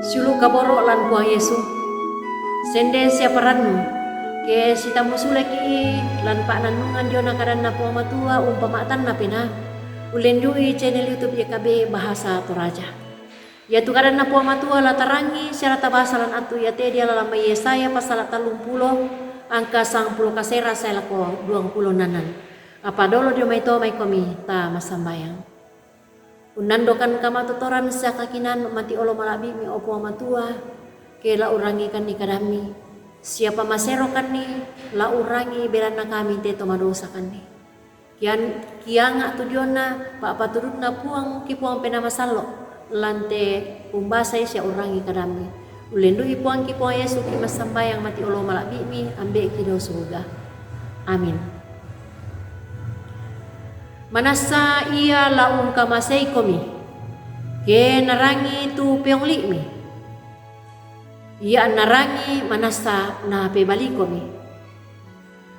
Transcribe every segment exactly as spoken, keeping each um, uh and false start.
Siulu' kaboro' lan Puang Yesu. Sende sia parannu, ke sitammu suleki' lan pa'nannungan diona kadanNa Puang Matua umpama tanna penaa, ullendu'i channel YouTube Y K B Bahasa Toraja. Iatu kadanNa Puang Matua la tarangi sia la tabasa lan attu iate diala lan mai Yesaya passala' tallumpulo angka sangpulo kasera sae lako duangpulo nnanan. Apa dolo dio mai to maikomi ta massambayang. Unnandokan kamatotoran sia kakinaan mati olo mala'bi'mi, o Puang Matua, ke la urangikanni kadammi, sia pamaserokanni la urangi belanna kami te to madosakanni. Kian-, kianga' tu diona pa'patudunna Puang ki Puang Penaa Masallo', lan te umbasai sia urangi kadammi. Ullendu'i Puang ki Puang Yesu ki massambayang mati olo mala'bi'mi, Ambe'ki dao suruga. Amin. Manassa ia la ungkamaseikomi, ke narangi tu peongli'mi. Ia narangi manassa napebalikomi.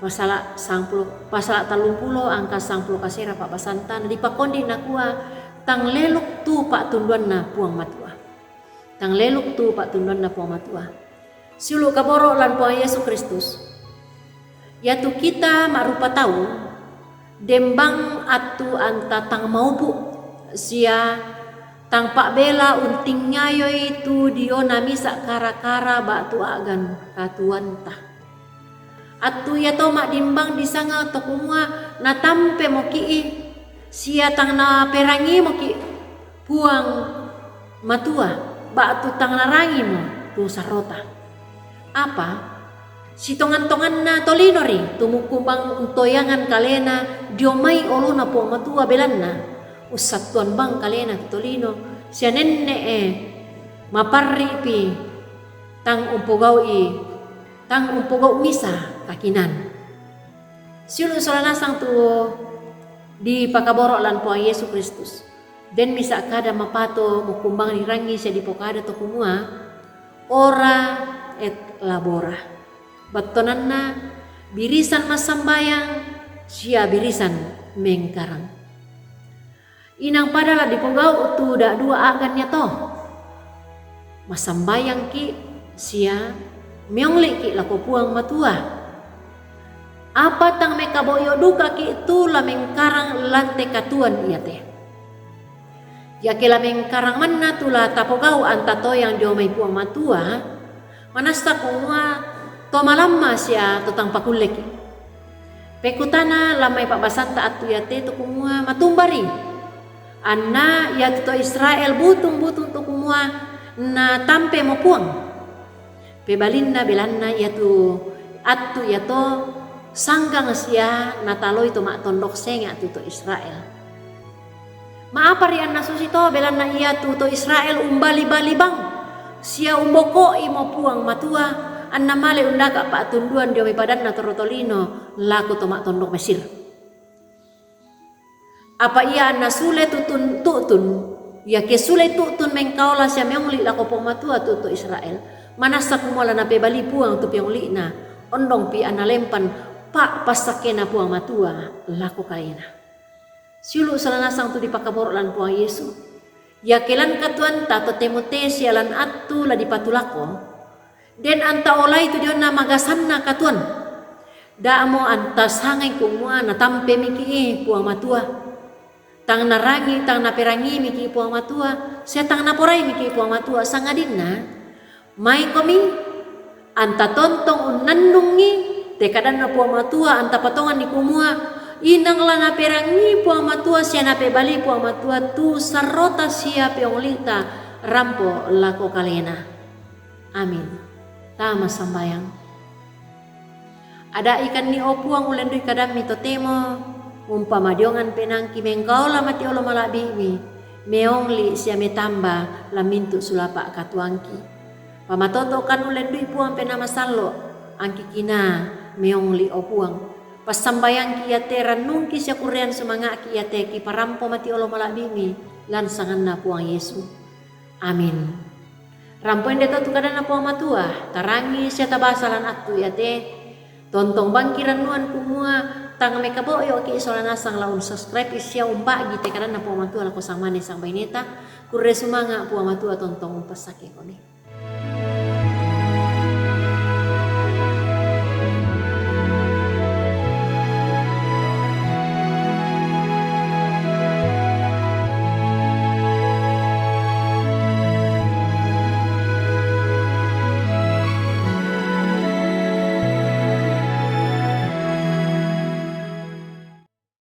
Passala' sangpulo, passala' tallumpulo angka sangpulo kasera pa'basanta, nadipakondi nakua, tang leluk tu pa'tunduanna Puang Matua. Tang leluk tu pa'tunduanna Puang Matua. Siulu' kaboro' lan Puang Yesu Kristus. Iatu kita ma'rupa tau, den bang attu anta tang maupu', sia tang pa'bela untingngayoi tu diona misa' kara-kara ba'tu a'gan katuoanta. Attu iato ma'dimbang disanga to kumua natampemoki'i, sia tang naperangimoki' Puang Matua, ba'tu tang narangimo tu sarrota. Apa sitongan-tonganna tolino ri tu mukkubang untoyangan kalena dio mai olona Puang Matua, belanna ussattuan bang kalena tu tolino, sia nenne'e maparri'pi tang umpogau'i, tang umpogau' misa' kakinaan. Siulu' sola nasang tu dipakaboro' lan Puang Yesu Kristus. Den misa' kada mapato mukkumbang rirangi sia dipokada to kumua, ora et labora. Battuananna birisan massambayang sia birisan mengkarang. Inang pada la dipogau' tu da'dua a'gan iato. Massambayangki' sia meongli'ki' lako Puang Matua. Apa tang mekabo'yo dukaki' tu la mengkarang lan te katuoan iate. Iake la mengkarang manna tu la tapogau' anta toyang dio mai Puang Matua, manassa kumua to malamma sia to tang pakulleki'. Pekutana lan mai pa'basanta attu iate to kumua matumba ri. Anna iatu to Israel butung-butung to kumua natampemo Puang. Pebalinna belanna iatu attu iato sanggang sia nataloi to ma'tondok senga' tu to Israel. Ma'apa ri anna susito? Belanna iatu to Israel umbali-bali bang sia umboko'imo Puang Matua, anna male undaka' pa'tunduan dio mai padanna torro tolino lako to ma'tondok Mesir. Apa ia anna sule tutun, tu'tun, iake sule tu'tun mengkaola sia meongli' lako Puang Matua tu to Israel, manassa kumua la napebali Puang tu peongli'na, ondongpi anna lempan pa'passakkena Puang Matua lako kalena. Siulu' sola nasang tu dipakaboro' lan Puang Yesu. Iake lan katuoanta to temo te sia lan attu la dipatulako, den anta olai tu diona magasanna katuoan. Da'mo anta sangai kumua natampemiki' Puang Matua. Tang narangi, tang naperangimiki' Puang Matua, sia tang naporaimiki' Puang Matua, sangadinna maikomi anta tontong unnannungi te kadanna Puang Matua, anta patonganni kumua, inang la naperangi Puang Matua sia napebali Puang Matua tu sarrota sia peongli'ta rampo lako kalena. Amin. Ta massambayang. Ada'ikanni, o Puang, ullendu'i kadammi totemo, umpama diongan penaangki mengkaola mati olo mala'bi'mi, meongli' sia metamba lan mintu' sulapa' katuoangki. Pamatoto'kan ullendu'i, Puang, Penaa Masallo', angki kinaa meongli', o Puang. Passambayangki iate rannungki sia kurrean sumanga'ki iate kiparampo mati olo mala'bi'mi lan sanganNa Puang Yesu. Amin. Rampo ende to tu kadanNa Puang Matua, tarangi sia tabasa lan attu iate. Tontong bangki rannuan kumua tang mekabo'yoki' sola nasang la unsubscribe sia umba'gi te kadanNa Puang Matua lako sang mane sang baineta, kurre sumanga' Puang Matua tontong umpassakkekomi.